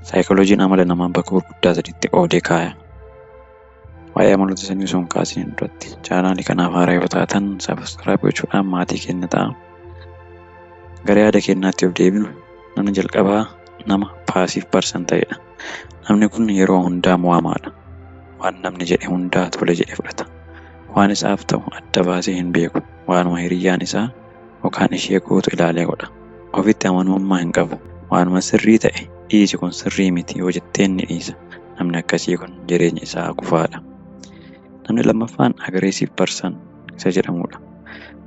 Saayikolojiin amala namaa bakka gurguddaa sadiitti qoodee kaaya. Waa'ee amaloota sanii osoo hin kaasiniin duratti chaanaalii kanaaf haaraa yoo taatan subscribe gochuudhaan maatii keenya ta'a. Gara yaada keenyaatti of deebinu, namni jalqabaa nama passive person ta'edha. Namni kun yeroo hundaa mo'amaadha. Waan namni jedhe hundaa tole jedhe fudhata. Waan isaaf ta'u adda baasee hin beeku. Waanuma hiriyyaan isaa yookaan ishee gootu ilaalee godha. Ofitti amanamummaa hin qabu. Waanuma sirrii ta'e "Dhiisi, kun sirrii miti" yoo jetteen ni dhiisa. Namni akkasii kun jireenya isaa kufaadha. Namni lammaffaan aggressive person isa jedhamudha.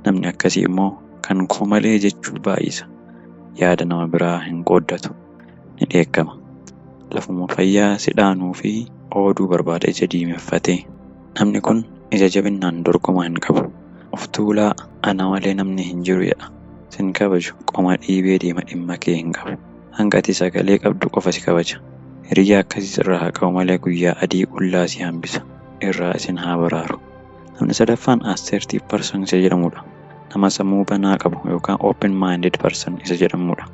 Namni akkasii immoo kan koo malee jechuu baay'isa. Yaada nama biraa hin qooddatu. Ni dheekkama. Lafuma fayyaa si dhaanuu fi ooduu barbaada ija diimeffatee. Namni kun ija jabinnaan dorgomaa hin qabu. Of tuulaa, ana malee namni hin jiru jedha. Sin kabaju, qoma dhiibee deema, dhimma kee hin qabu. Hanga ati sagalee qabdu qofa si kabaja. Hiriyyaa akkasii sirraa haa qabu malee guyyaa adii qullaa si hambisa. Irraa isin haa baraaru. Namni sadaffaan assertive person isa jedhamudha. Nama sammuu banaa qabu yookaan open minded person isa jedhamudha.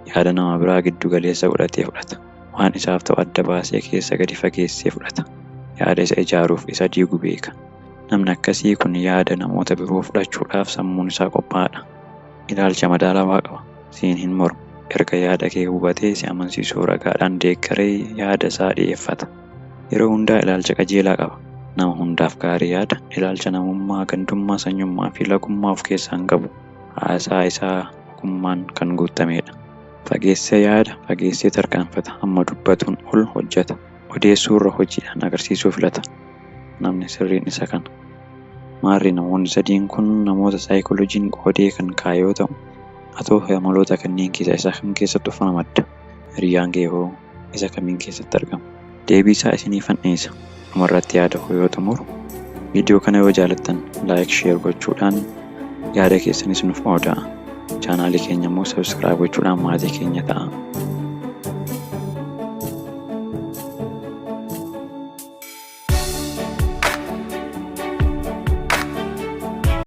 Yaada nama biraa giddu galeessa godhatee fudhata. Waan isaaf ta'u adda baasee keessa gadi fageessee fudhata. Yaada isa ijaaruuf isa diigu beeka. Namni akkasii kun yaada namoota biroo fudhachuudhaaf sammuun isaa qophaa'aadha. Ilaalcha madaalawaa qaba. Siin hin mormu. Erga yaada kee hubatee si amansiisuu ragaadhaan deeggaree yaada isaa dhiyeeffata. Yeroo hundaa ilaalcha qajeelaa qaba. Nama hundaaf gaarii yaada. Ilaalcha namummaa, gandummaa, sanyummaa fi lagummaa of keessaa hin qabu. Haasaa isaa ogummaan kan guutamedha. Fageessee yaada, fageessee tarkaanfata. Hamma dubbatuun ol hojjeta. Odeessuurra hojiidhaan agarsiisuu filata. Namni sirriin isa kana. Maarri namoonni sadiin kun namoota saayikolojiin qoodee kan kaa'e yoo ta'u, atoo amaloota kanneen keessaa isa kam keessatti of ramadda? Hiriyyaan kee hoo isa kamiin keessatti argama? Deebii isaa isiniifan dhiisa. Dhumarratti yaada koo yoo xumuru, viidiyoo kana yoo jaalattan like, share gochuudhaan yaada keessanis nuuf qoodaa. Chaanaalii keenya immoo subscribe gochuudhaan maatii keenya ta'a.